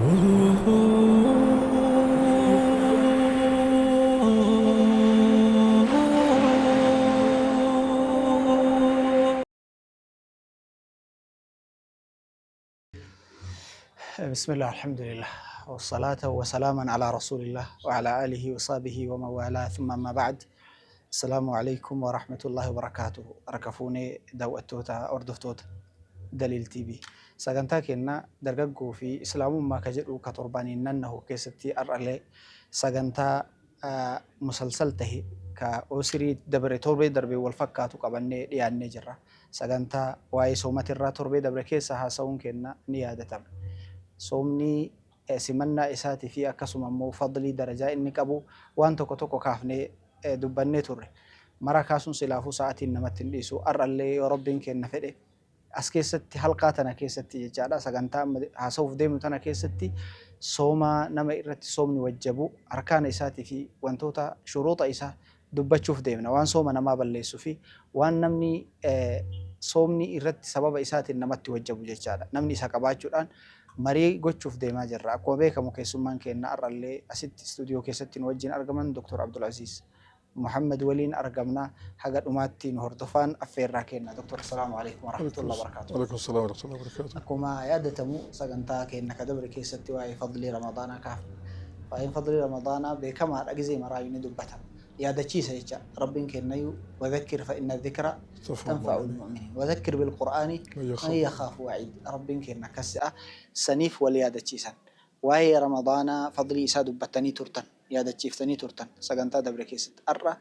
Bismillah, alhamdulillah, wasalaata wasalaaman ala rasulillah wa ala alihi wa sahbihi wa mawalaa, thumma amma ba'd. Assalaamu alaikum wa rahmatullahi wa barakaatuh. Harka fuunee daawwattoota, hordoftoota Daliil TV. Sagantaa keenya dargaggoo fi islaamummaa ka jedhu ka torbaaniin nannahu keessatti har'allee sagantaa musalsal tahe ka osirii dabre torbee darbe wal fakkaatu qabannee dhiyaannee jirra. Sagantaa waa'ee soomatirraa torbee dabre keessa haasa'uun keenna ni yaadatama. Soomni simannaa isaatii fi akkasuma immoo fadlii darajaa inni qabu waan tokko tokko kaafnee dubbannee turre. Mara kaasuun silaafuu sa'atiin namatti hin dhiisu. Har'allee yoo Rabbiin keenna fedhe as keessatti, halqaa tana keessatti jechaadha, sagantaa amma haasa'uuf deemnu tana keessatti, sooma nama irratti soomni wajjabu, arkaana isaatii fi wantoota shuruuxa isaa dubbachuuf deemna. Waan sooma namaa balleessu fi waan namni soomni irratti sababa isaatiin namatti wajjabu jechaadha. Namni isa qabaachuudhaan marii gochuuf deemaa jirra. Akkuma beekamu keessummaan keenna har'allee asitti istuudiyoo keessatti nu wajjin argaman Dr. Abdulaziz Muhammad waliin argamna. Haga dhumaatti nu hordofaan affeerraa keenna. Dr. Assalaamu alaikum warahmatullahi wabarakatuh. Alaikum salaam warahmatullahi wabarakatuh. Akkuma yaadatamu sagantaa keenna ka dabre keessatti waa'ee fadlii Ramadaanaa kaafne. Waa'een fadlii Ramadaanaa beekamaadha, gizee maraayu ni dubbatama. Yaadachiisa jecha Rabbiin keennayyuu wadhakkir fa inna dhikra tanfa'u al-mu'miniin wadhakkir bil qur'aani man yakhaafu wa'iid. Rabbiin keenna akkas jedha. Saniif wal yaadachiisan. Waa'ee Ramadaanaa fadlii isaa dubbattanii turtan, yaadachiiftanii turtan sagantaa dabre keessatti. Har'a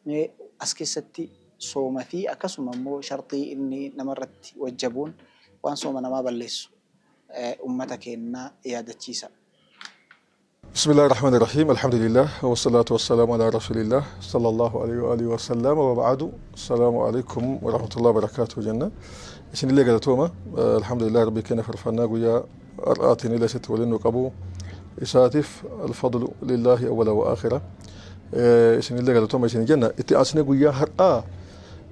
mee as keessatti sooma fi akkasuma immoo sharxii inni namarratti wajjabuun waan sooma namaa balleessu ummata keenna yaadachiisa. بسم الله الرحمن الرحيم، الحمد لله والصلاة والسلام على رسول الله صلى الله عليه وآله وسلم، وبعد، السلام عليكم ورحمة الله وبركاته. jenna isinillee galatooma. الحمد لله، ربي keenya farfannaa guyyaa har'aatiin illee sitti waliin nu qabu isaatiif الفضل لله أولا وآخرا. Isinillee galatooma isin jenna. Itti aansine guyyaa har'aa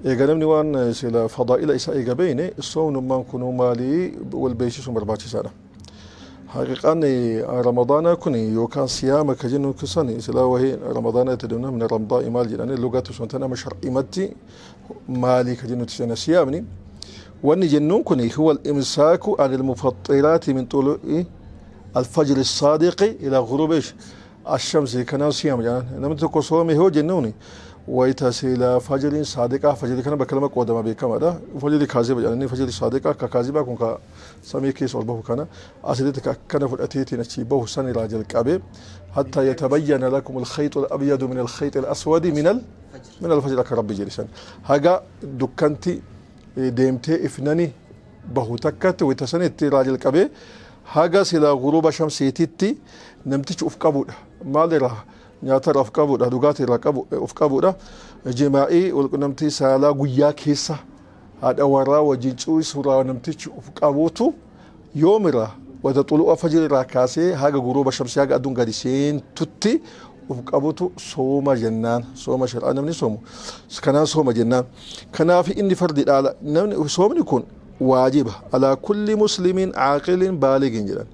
eega namni waan sila fadaa'ila isaa eega beeyne, soomnummaan kunuu maalii wal beeksisuun barbaachisaadha. Haqiqaan Ramadaanaa kun yookaan siyaama ka jennu san silaa wahii Ramadaanaa itti deemna min ramdaa'i maal jedhanii lugatti sun tan ama shar'imatti maalii ka jennutti sena. Siyaamni wanni jennuun kun huwa al-imsaaku an al-mufaxxiraati min xulu'i al-fajri as-saadiqi ila ghurubi ash-shamsi. Kanaan siyaama jedhan. Namni tokko soome yoo jennuun wayita sila fajriin saadiqaa, fajrii kana bakka lama qoodama, beekamaadha. Fajrii kaaziba jedhanii, fajrii saadiqaa ka kaazibaa kun ka samii keessa ol bahu kana asirratti ka akkana fudhateetiin achii bahu san irraa jalqabe, حتى يتبين لكم الخيط الأبيض من الخيط الأسود من الفجر akka Rabbi jedhe san, haga dukkanti deemtee ifnani bahu takkatti, wayita sanitti irraa jalqabee haga sila guruba shamsiititti namtichi uf qabudha. Maal irraa? Nyaata irraa uf qabudha, dhugaatii irraa qabu uf qabudha, jimaa'ii, walqunnamtii saalaa guyyaa keessa haadha warraa wajjin ciisuurraa namtichi uf qabuutu yoomirraa wata xulu'a fajri irraa kaasee haga guruba shamsii, haga aduun gadi seentutti uf qabutu sooma jennaan. Sooma shar'aa namni soomu kanaan sooma jennaan. Kanaaf inni fardi dhaala namni soomni kun waajiba على كل مسلم عاقل بالغ jedhan.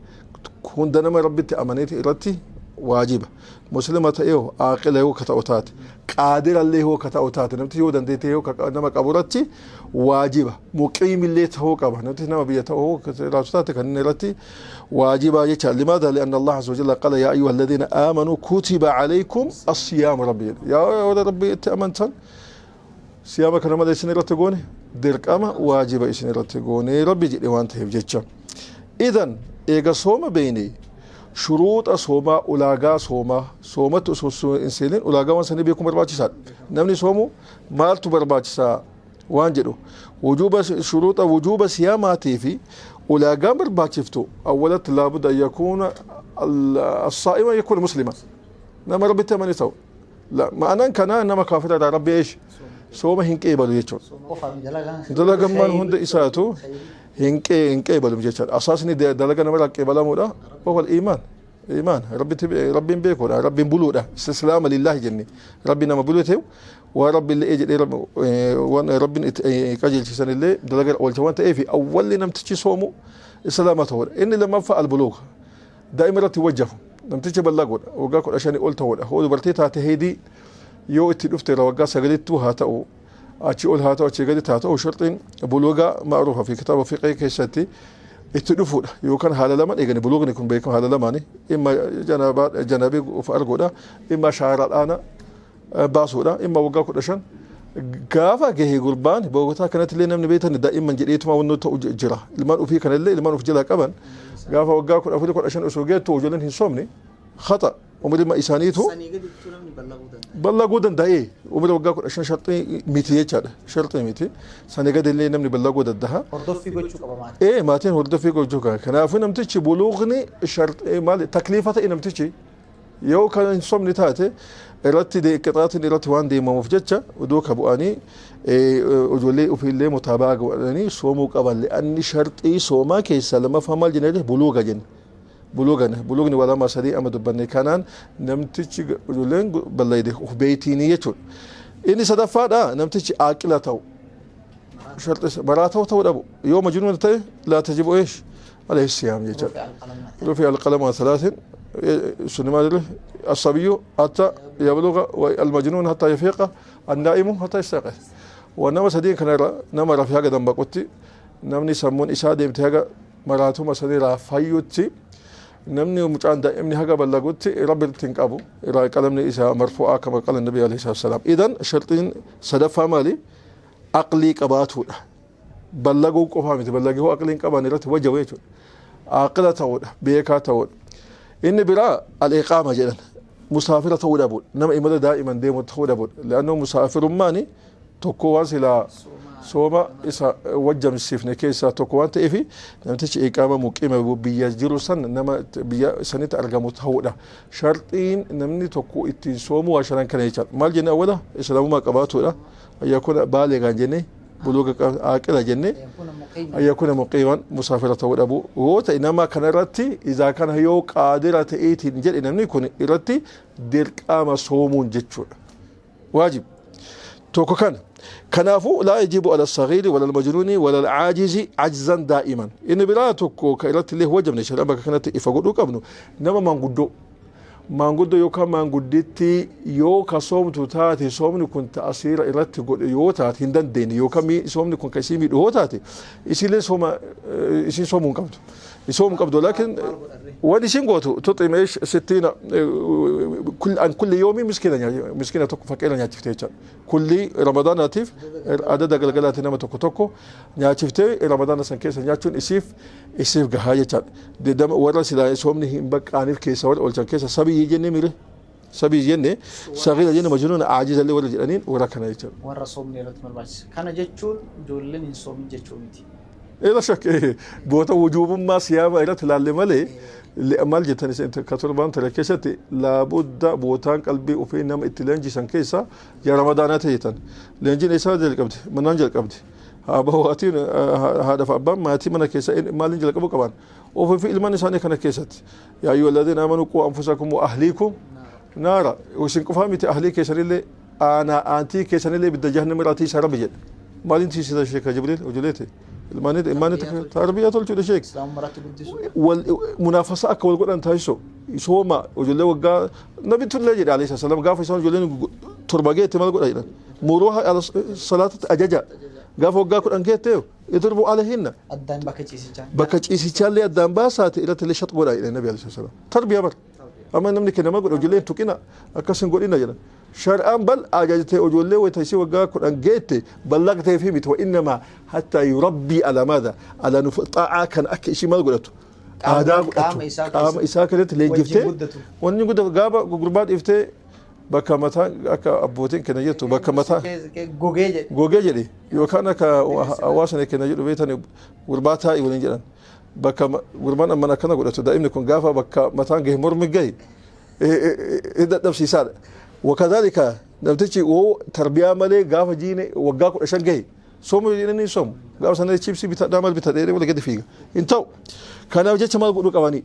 Hunda nama Rabbitti amaneeti irratti waajiba. Muslima ta'e yoo, aaqila yoo ka ta'u taate, qaadirallee yoo ka ta'u taate, namti yoo dandeetee yoo nama qabu irratti waajiba. Muqiimillee ta'uu qaba. Namti nama biyya ta'uu jiraatu taate kan inni irratti waajiba jecha. لماذا؟ لأن الله عز وجل قال يا أيها الذين آمنوا كتب عليكم الصيام. Rabbi jedhe, yaa Rabbi itti amantan, siyaama kana malee isin irratti goone, dirqama waajiba isin irratti goone Rabbi jedhe waan ta'eef jecha. Idan eega sooma beeyne, shuruuxa soomaa, ulaagaa soomaa, soomatti osoo hin seenin ulaagaa waan sanii beekuun barbaachisaadha. Namni soomu maaltu barbaachisaa waan jedhu, wujuuba shuruuxa wujuuba siyaamaatii fi ulaagaan barbaachiftu, awwalatti لا بد أن يكون الصائم يكون مسلما, nama Rabbitti amane ta'u. La ma'anaan kanaa nama kaafira irraa Rabbi eesh sooma hin qeebalu jechuudha. Dalagammaan hunda isaatu hin qeebalu jechaadha. Asaasni dalaga namarraa qeebalamuudha. وهو الإيمان, iimaan Rabbitti, Rabbiin beekuudha, Rabbiin buluudha. استسلام لله jenne, Rabbi nama buluu ta'e waan Rabbi illee jedhee waan Rabbiin qajeelchisan illee dalaga oolcha waan ta'eef, awwalli namtichi soomu islaama ta'uudha. Inni lammaffaa البلوغ. Daa'ima irratti wajjafu namtichi ballagoodha, waggaa 15 ol ta'uudha. Hoo dubartii taate, heedii yoo itti dhufte irra waggaa 9ttuu haa ta'u, achi ol haa ta'u, achi gadi haa ta'u, sharxiin buluugaa ma'ruufa fi kitaaba fiqee keessatti itti dhufuudha. Yookaan haala lama eegani buluugni kun beekama haala lamaani: imma janabii of arguudha, imma shaaraadhaana baasuudha, imma waggaa 15 gaafa gahe gurbaan. Boogotaa kanatti illee namni beektan daa'imman jedheetuma wanni ta'u jira. Ilmaan ofii kanallee ilmaan of jalaa qaban gaafa waggaa 14, 15 osoo geettu ijoolleen hin soomne khata umrii isaaniitu ballaguu danda'ee. Umrii waggaa 15 sharxii miti jechaadha, sharxii miti. Sanii gadi illee namni ballaguu danda'a. Hordoffii gochuu qaba maatiin. Ee, maatiin hordoffii gochuu qaba. Kanaafuu namtichi buluuqni sharxii maali takliifa ta'e, namtichi yoo kan hin somne taate irratti qixaatiin irratti waan deemamuuf jecha duuka bu'anii ijoollee ofiillee mutaabaa godhanii soomuu qaban. Li'anni sharxii soomaa keessaa lammaffaa maal jennee? Buluuga jenne. Buluugan buluugni waa lama sadii amma dubbanne. Kanaan namtichi ijoolleen ballayde of beeytiinii jechuudha. Inni sadaffaadha, namtichi aaqila ta'u, sharxi maraa ta'uu dhabu. Yoo majnuun ta'e لا تجب ايش عليه الصيام jechuudha. رفع القلم عن ثلاث سن ما الصبي حتى يبلغ، والمجنون حتى يفيق، النائم حتى يستيقظ. ونما سدين كان نما رفي haga dambaqutti, namni sammuun isaa deemte haga maraatuma sanirraa fayyutti, namni mucaan daa'imni haga ballagutti rabbi itti hin qabu, irraa qalamni isaa marfuu'aa كما قال النبي عليه الصلاة والسلام. إذن sharxiin sadaffaa maali? Aqlii qabaatuudha. Ballaguu qofaa miti. Ballagii hoo aqliin qaban irratti wajjabu jechuudha. Aqila ta'uudha, beekaa ta'uudha. Inni biraa الإقامة jedhan, musaafira ta'uu dhabuudha, nama imala daa'iman deemu ta'uu dhabuudha. لأنه musaafirummaani tokko waan silaa sooma isa wajjamsiifne keessaa tokko waan ta'eef, namtichi iqaama muqiima biyya jiru san, nama biyya sanitti argamu ta'uudha. Sharxiin namni tokko ittiin soomu waa shanan kana jechaadha. Maal jenne? Awwala islaamummaa qabaatuudha, أن يكون بالغا jenne, buluuga, aaqila jenne, أن يكون مقيما, musaafira ta'uu dhabu yoo ta'e nama kana irratti إذا kana yoo qaadira ta'eetiin jedhe namni kun irratti dirqama soomuun jechuudha, waajib tokko kana. Kanaafuu لا يجب على الصغير ولا المجنون ولا العاجز عجزا دائما. Inni biraa tokko ka irratti illee wajabne shari'aan bakka kanatti ifa godhuu qabnu, nama maanguddoo yookaan maangudditti yoo ka soomtu taate, soomni kun ta'asiira irratti godhe yoo taate, hin dandeenye yookaan soomni kun ka isii miidhu yoo taate, isiillee sooma isiin soomuu hin qabdu, soomuu hin qabdu. لكن waan isiin gootu تطعم ايش ستين كل عن كل يوم مسكينة, miskiina tokko faqiira nyaachiftee jechaadha. Kulli ramadaanaatiif adada galgalaati nama tokko tokko nyaachiftee ramadaana san keessa nyaachuun isiif gahaa jechaadha. Warra silaa soomni hin baqqaaniif keessa warra oolchan keessa sabiyyi jenne mire, sabiyyi jenne, sagiira jenne, majnuun, aajiza illee warra jedhaniin warra kana jechaadha. Warra soomni irratti barbaachisa. Kana jechuun ijoolleen hin soomin jechuu miti. لا شك boota wujuubummaa siyaama irratti ilaalle malee maal jettan ka torbaan tare keessatti laabudda bootaan qalbii ofii nama itti leenjisan keessa yaa ramadaanaa ta'e jettan. Leenjiin isaa jalqabde manaan jalqabde. Haadha haadhaaf abbaan maatii mana keessa maaliin jalqabuu qaban? Ofii fi ilmaan isaanii kana keessatti. يا أيها الذين آمنوا قوا أنفسكم وأهليكم نارا. Isin qofaa miti, ahlii keessanillee, aanaa aantii keessanillee ibidda jahannama irraa tiisaa rabbi jedhe. Maaliin tiisisa sheeka Jibriil? Ijoolleete ilmaanii tarbiyaa tolchuudha sheek. Islaamummaa irratti guddisuu. Wal munaafasa akka wal godhan taasisu. Sooma ijoollee waggaa nabitullee jedhe عليه السلام gaafa isaan ijoolleen 7 geette maal godha jedhan? مروها على الصلاة ajaja. Gaafa waggaa 10 geette اضربوا عليهن. Addaan bakka ciisichaa. Bakka ciisichaallee addaan baasaate irratti illee shat godha jedhe nabi عليه السلام. Tarbiyaa bar amma namni kennama godha ijoolleen tuqina akkas hin godhina jedhan. Shar'aan bal ajajatee ijoollee wayita isii waggaa 10 geette ballaqtee fi miti, وإنما حتى يربي على ماذا؟ على طاعة kan akka ishii maal godhatu, aadaa godhatu. Qaama isaa qaama isaa keessatti leenjiftee wajjin guddatu. Wanni guddatu gaafa gurbaa dhiiftee bakka mataa akka abbootiin kenna jettu bakka mataa Gogee jedhe. Gogee jedhe yookaan akka hawaasni kenna jedhu beektan gurbaa taa'i waliin jedhan. Bakka gurbaan amman akkana godhatu daa'imni kun gaafa bakka mataan gahe mormi gahe dadhabsiisaadha. وكذلك namtichi woo tarbiyaa malee gaafa jiine waggaa 15 gahe soomu jedhanii soomu gaafa sana chiipsii bitadhaa maal bitadhee wala gadi fiiga hin ta'u. Kanaaf jecha maal godhuu qabanii?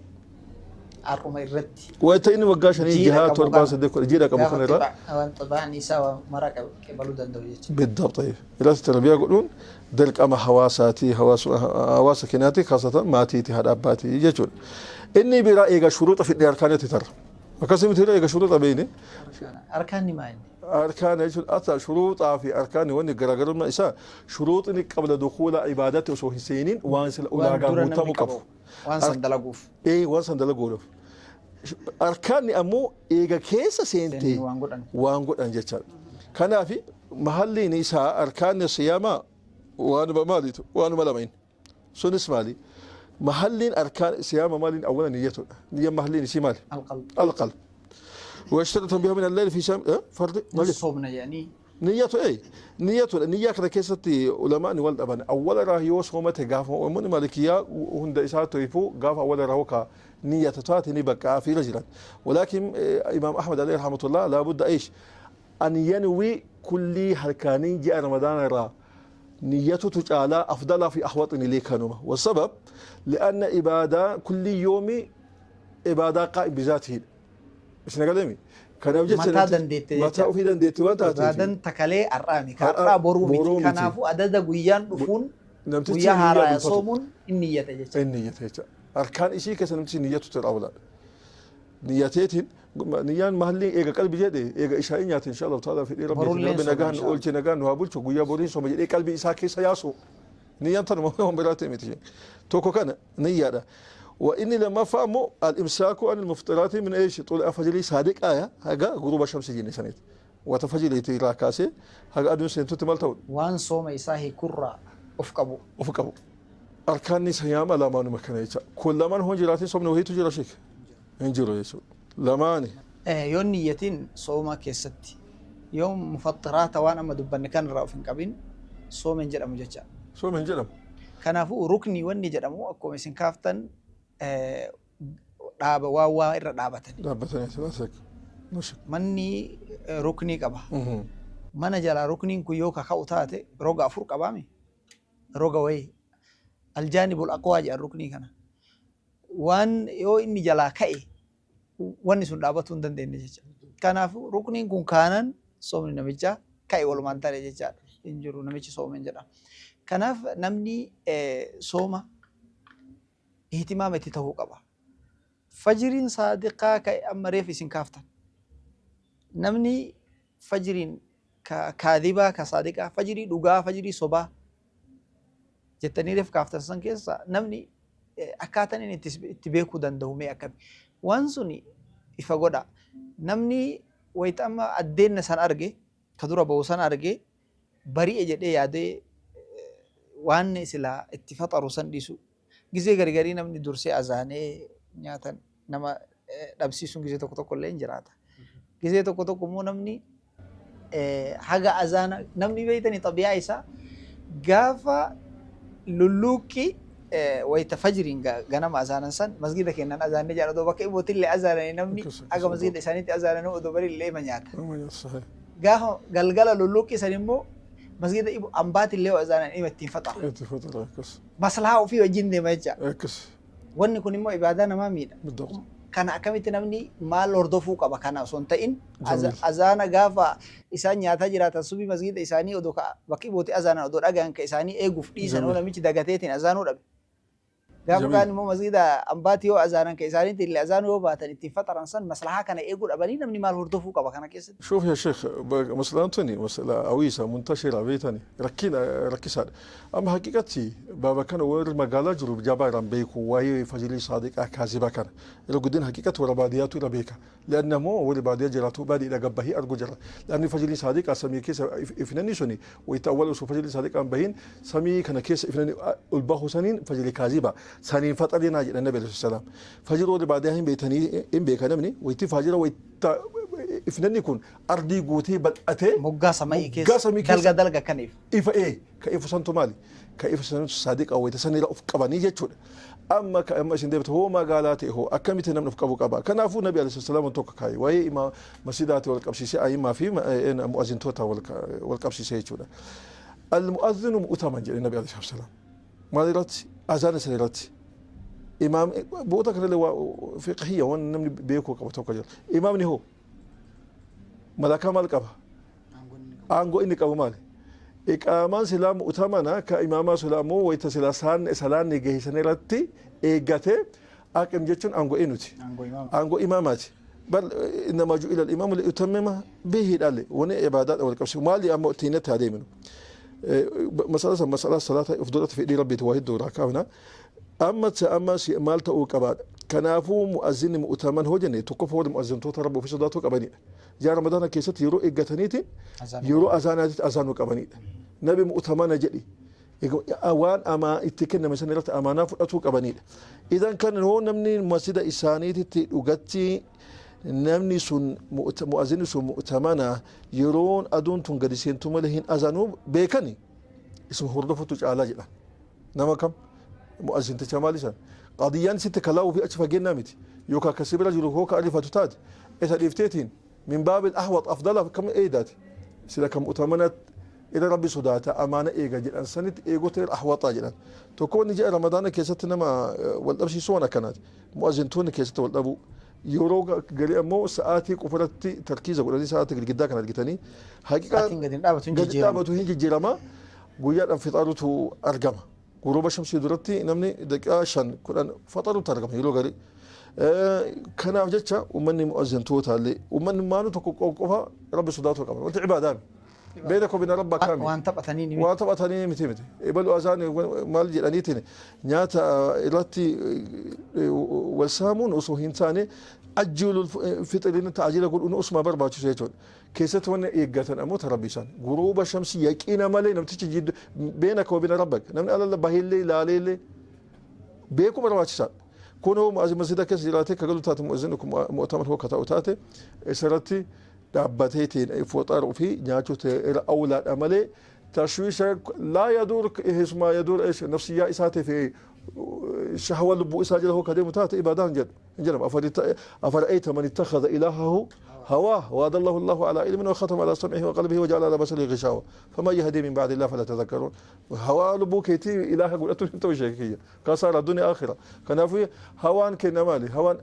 Har'uma irratti. Wayita inni waggaa 5 Jiidha 6 qabu 7 kana. 8 10 jiidha qabu Gaafa kana irraa. Waan xibaan isaa waan mara qabaluu danda'u jechuudha. بالضبط. طيب irratti tarbiyaa godhuun dirqama hawaasaati, hawaasa keenyaati, khaasatan maatiiti, haadha abbaati jechuudha. Inni biraa eega shuruuxa fidhee arkaanatti tara. Akkasumatti eega shuruuxa beeyne. Arkaanni maa inni? Arkaana jechuun ata shuruuxaa fi arkaanni wanni garaagarummaa isaa shuruuxni qabla dukuula ibaadatti osoo hin seeniin waan sila Waan ulaagaa dura namni guutamuu qabu. qabu. Waan san dalaguuf. Ee, waan san dalaguudhaaf. Arkaanni ammoo eega keessa seentee Seenni waan godhan. Waan godhan jechaadha. Kanaaf mahalliin isaa arkaanni siyaamaa waanuma maaliitu waanuma lama inni. Sunis maali? Mahalliin arkaan siyaama maaliin awwala niyyatudha. Niyya mahalliin isii maali? القلب. القلب. ويشترط بها من الليل في شام فرض مالي Soomna jedhanii. نيته اي نيته نية كده كيستي علماء نوال أبان أول راه يوس هم تجاف ومن مالكية هند إسحاق تيفو جاف أول راه كا نية تاتي نبقى في رجلا، ولكن إمام أحمد عليه رحمة الله لابد إيش أن ينوي كل هركانين جاء رمضان را نيته تجعل أفضل في أحوط لي كانوا، والسبب لأن إبادة كل يوم إبادة قائم بذاته. إيش نقول كان وجدت Mataa dandeette mataa jecha. ofii dandeetti waan taateef. Ibaadan takalee har'aami. Ka Har'aa har'aa boruu miti. boruu miti. Kanaafuu adada guyyaan dhufuun Namtichi guyyaa niyyaa haaraa dhuunfatu. soomuun inni niyyata jecha. Inni niyyata jecha. Arkaan isii keessa namtichi niyyatu tura awlaadha. Niyyateetiin niyyaan mahalli eega qalbi jedhe eega ishaa'ii nyaate insha Allah ta'ala fedhii rabbi Borulleen rabbi sooma nagaan insha oolche nagaan nu haa bulchu guyyaa boriin sooma jedhee qalbii isaa keessa yaasu. Niyyaan tanuma waan biraa ta'e miti. Tokko kana niyyaadha. وإني لما فهموا الإمساك عن المفطرات من إيش طول فجر صادق آية هذا غروب الشمس جيني سنت وتفجر يتيرا كاسي هذا أدون سنتو تمالتون. Waan sooma isaa hiikurraa of qabu. وفقبو أركان سيام لا ما نمكن يتا كل من هو جراتي صوم وهي تجرا شيك انجرو يسوع لماني. Yoon niyyatiin sooma keessatti yoo mufattiraata waan amma dubbanne kan irraa of hin qabin sooma hin jedhamu jecha. صوم انجرم. Kanaafuu rukni wanni jedhamu akkuma isin kaaftan dhaaba waa waa irra dhaabatani. دابتني ثلاثك ماشي. Manni ruknii qaba. Mana jalaa rukniin kun yoo kaka'u taate roga afur qabaami. Roga wayii. Aljaanibul aqwaa jedhan ruknii kana. Waan yoo inni jalaa ka'e wanni sun dhaabatuu hin dandeenye jecha. Kanaafuu rukniin kun kaanan soomni namichaa ka'e walumaan ta'e jechaadha. Hin jiru namichi soome hin jedhamu. Kanaaf namni sooma ihtimaama itti ta'uu qaba. Fajiriin saadiqaa ka'e amma reef isin kaaftan. Namni fajiriin kaadibaa ka saadiqaa fajirii dhugaa fajirii sobaa jettanii reef kaaftan san keessa namni akkaataan inni itti beekuu danda'u mee akkami? Waan suni ifa godha. Namni wayita amma addeenna san arge ka dura ba'u san arge bari'e jedhee yaadee waan silaa itti faxaru san dhiisu. Gizee gargarii namni dursee azaanee nyaatan nama dhabsiisuun gizee tokko tokko illee hin jiraata. Gizee tokko tokko immoo namni haga azaana namni beeytanii xabiyaa isaa gaafa lulluuqqi wayita fajriin ganama azaanan san masgida kennan azaanne jedhan odoo bakka ibootillee azaananii namni haga masgida isaaniitti azaananii odoo barillee ima nyaata. صحيح. Gaafa galgala lulluuqqi san immoo masgida ibo ambaatillee azaanan ima ittiin faxara. انت فترة اكس. Maslahaa ofii wajjin deema jecha. اكس. Wanni kun immoo ibaadaa namaa miidha. بالضبط. Kana akkamitti namni maal hordofuu qaba kana osoo hin ta'in Jamiil. Azaana gaafa isaan nyaataa jiraatan subii masgida isaanii odoo bakki ibootii azaanan odoo dhagahan ka isaanii eeguuf dhiisan Jamiil. yoo namichi dagateetiin azaanuu dhabe. Gaafa Jamiil. kaan immoo masgida ambaatii yoo azaanan ka isaaniitti illee azaanuu yoo baatan ittiin faxaran san maslahaa kana eeguu dhabanii namni maal hordofuu qaba kana keessatti? شوف يا شيخ، مسألة أنتوني مسألة عويصة منتشرة بيتني ركينا ركيسات، أما حقيقتي بابا كان ور مقالة جروب جابا بيكو وهي فجلي صادق كاذبة كان لو قدين حقيقة ورا باديات ورا بيكا لأنه مو ور بادية جراتو بادي إلى قبه أرجو جرا لأن فجلي صادق أسمي كيس إفناني سني ويتأول فجلي صادق أم بهين سمي كان كيس إفناني الباهو سنين فجلي كاذبة سنين فترينا النبي عليه السلام فجر ور بادية هم بيتني إن بيكا نمني ويتي فجر ويت ifnanni kun ardii guutee bal'atee Moggaa samii Moggaa keessa samii keessa. Dalga dalga kan ifa. Ifa ee ka ifu santu maali ka ifu santu sadiqa wayita sanirra of qabanii jechuudha. Amma ka amma isin deebite hoo magaalaa ta'e hoo akkamitti namni of qabu qaba. Kanaafuu nabi alayhi salaam tokko kaa'e waa'ee ima masiidaati wal qabsiisee ayimmaa fi mu'azzintoota wal qabsiisee jechuudha. Al-mu'azzinu mu'taman jedhe nabi alayhi salaam. Maal irratti? Azaana sana irratti. Imaam boota kanallee waa fiqhiyya waan namni beekuu qabu tokko jira. Imaamni hoo malakaa maal qaba? Aangoo inni qabu maali? Iqaamaan silaa mu'tamana ka imaamaa silaa ammoo wayita silaa salaanni geessan irratti eeggatee aqim jechuun aangoo eenyuti? Aangoo imaamaati. Bal innamaa ju'ila al-imaamu liyutammima bihi dhalle wani ibaadaadha wal qabsiisu maali ammoo ittiin haa deeminu. Masala san masala salaata of duratti fedhii rabbiiti waa hedduu irraa kaafna. Amma amma maal ta'uu qabaadha. Kanaafuu mu'azzinni mu'taman hoo jenne tokkoffaa warri mu'azzintoota rabbi ofii sodaatuu qabanidha. Ji'a Ramadaana keessatti yeroo eeggataniitiin yeroo azaanaatitti azaanuu qabanidha. Nabi mu'tamana jedhi waan amaa itti kenname san irratti amaanaa fudhatuu qabanidha. Idan kan hoo namni masjida isaaniititti dhugatti namni sun mu'azzinni sun mu'tamana yeroon aduun tun gadi seentu malee hin azanuu beekani isuma hordofutu caalaa jedhan. Nama kam mu'azzinticha maal isan qadiyyaan sitti kalaa'uu fi achi fageennaa miti yookaan akkasii bira jiru hoo ka arifatu taate isa dhiifteetiin min baabil ahwat afdala kam eedaati sila kam mu'tamana ila rabbi sodaata amaana eega jedhan sanitti eegota irra ahwaxaa jedhan. Tokko wanni ji'a Ramadaana keessatti nama wal dhabsiisu waan akkanaati. Mu'azzintoonni keessatti wal dhabuu yeroo garii ammoo sa'aatii qofarratti tarkiiza godhanii sa'aatii girgiddaa kan argitanii haqiqaa gadi dhaabatu hin jijjiirama guyyaadhaan fixaarutu argama. Guruba shamsii duratti namni daqiiqaa 5 10 faxarutu argama yeroo garii. Kanaaf jecha uummanni mu'azzintoota illee uummanni maanu tokko qofa rabbi sodaatu qaba. Wanti ibaadaan beena koo bina rabba kaami. Waan taphatanii miti. Waan taphatanii miti. Ebalu azaan maal jedhaniitiin nyaata irratti wal saamuun osoo hin taane ajjiilul fixiriin ta'ajila godhuun osuma barbaachisu jechuudha. Keessatti wanni eeggatan ammoo ta rabbi isaan guruuba shamsi yaqiina malee namtichi jiddu beena koo bina rabbak namni alalla baheellee ilaaleellee beekuu barbaachisaadha. Kun hoo masjida keessa jiraatee ka galu taate mu'azzin mu'taman hoo ka ta'u taate isarratti dhaabbateetiin fooxaaruu fi nyaachuu ta'e irra awlaadha malee tashwiisha laa yaduur hismaa yaduur nafsiyyaa isaatii fi shahwa lubbuu isaa jala hoo ka deemu taate ibaadaa hin jedhu hin jedhamu. Afara'ayta man ittakhadha ilaahahu هواه وأضله الله على علم وختم على سمعه وقلبه وجعل على بصره غشاوة فمن يهدي من بعد الله فلا تذكرون. هوا لبو كيتي إله قلت أنت وشيكية كسار الدنيا آخرة كان في هوان كنا مالي هوان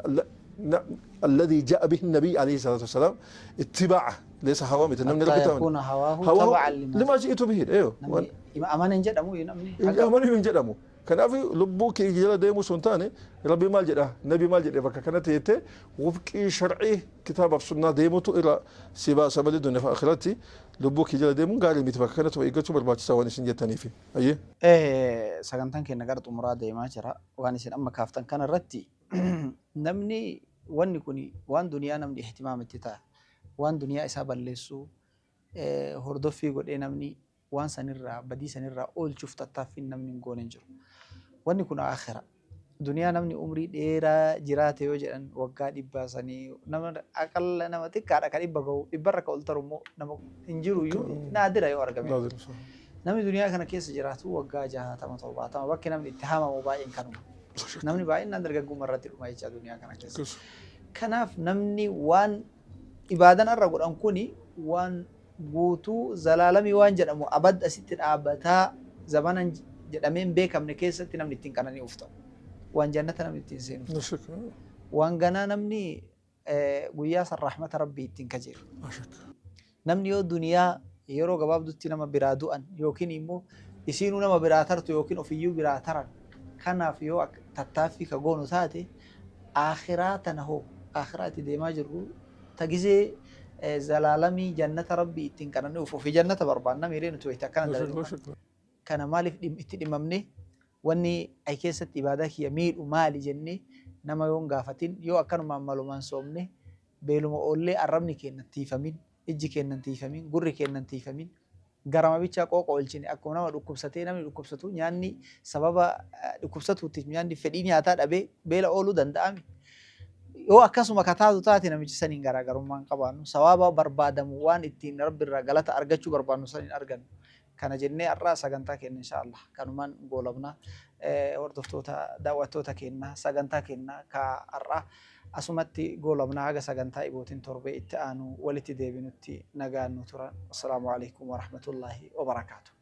الذي جاء به النبي عليه الصلاة والسلام اتباعه ليس هواه مثل نمني ربي يكون هواه تبعا لما جئت به. ايوه أمان جدمو أمان جدمو. Kanaaf lubbuu kee jala deemuu sun taane rabbi maal jedha nabi maal jedhe bakka kanatti jettee wufqii sharcii kitaabaaf sunnaa deemutu irra si baasa malee dunya fi akhiratti lubbuu kee jala deemuun gaarii miti bakka kanatti eeggachuu barbaachisaa waan isin jettaniif. Ayyee. Sagantaan keenya gara xumuraa deemaa jira. Waan isin amma kaaftan kana irratti namni wanni kun waan duniyaa namni ihtimaam itti ta'a. Waan duniyaa isaa balleessuu hordoffii godhee namni waan sanirraa badii sanirraa oolchuuf tattaaffiin namni hin goone hin jiru. Wanni kun akhira. Duniyaa namni umrii dheeraa jiraate yoo jedhan waggaa 100 sanii nama aqalla nama xiqqaadha ka 100 gahu dhibbarra ka ol taru immoo nama hin jiru iyyuu naadira yoo argame. Namni duniyaa kana keessa jiraatu waggaa 60 70 bakki namni itti haamamu baay'een kanuma. Namni baay'inaan dargaggummaa irratti dhuma jecha duniyaa kana keessa. Kanaaf namni waan ibaadan irra godhan kuni waan guutuu zalaalamii waan jedhamu abad asitti dhaabbataa zamanan jedhamee hin beekamne keessatti namni ittiin qanani'uuf ta'u. Waan jannata namni ittiin seenuuf ta'u. Waan ganaa namni guyyaa san rahmata rabbii ittiin kajeelu. Namni yoo duniyaa yeroo gabaabdutti nama biraa du'an yookiin immoo isiinuu nama biraa tartu yookiin ofiyyuu biraa taran kanaaf yoo tattaaffii ka goonu taate akhiraa tana hoo akhiraa itti deemaa jirru tagizee zalaalamii jannata rabbii ittiin qanani'uuf ofii jannata barbaanna miiree nuti wayita akkana dalagnu kana maaliif itti dhimmamne wanni ay keessatti ibaadaa kiyya miidhu maali jennee nama yoon gaafatin yoo akkanumaan malumaan soomne beeluma oollee arrabni keenya tiifamin ijji keenya tiifamin gurri keenya tiifamin garama bichaa qooqa oolchine akkuma nama dhukkubsatee namni dhukkubsatu nyaanni sababa dhukkubsatuutiif nyaanni fedhii nyaataa dhabee beela ooluu danda'ame. Yoo akkasuma kataatu taate namichi saniin garaagarummaa hin qabaannu sawaaba barbaadamu waan ittiin rabbi irraa galata argachuu barbaannu saniin argannu. Kana jennee har'aa sagantaa keenya inshaallah kanumaan goolabna. Hordoftoota daawwattoota keenya sagantaa keenya ka har'aa asumatti goolabna haga sagantaa ibootiin torbee itti aanu walitti deebinutti nagaan nu turan. Assalaamu alaikum warahmatullaahi wabarakaatu.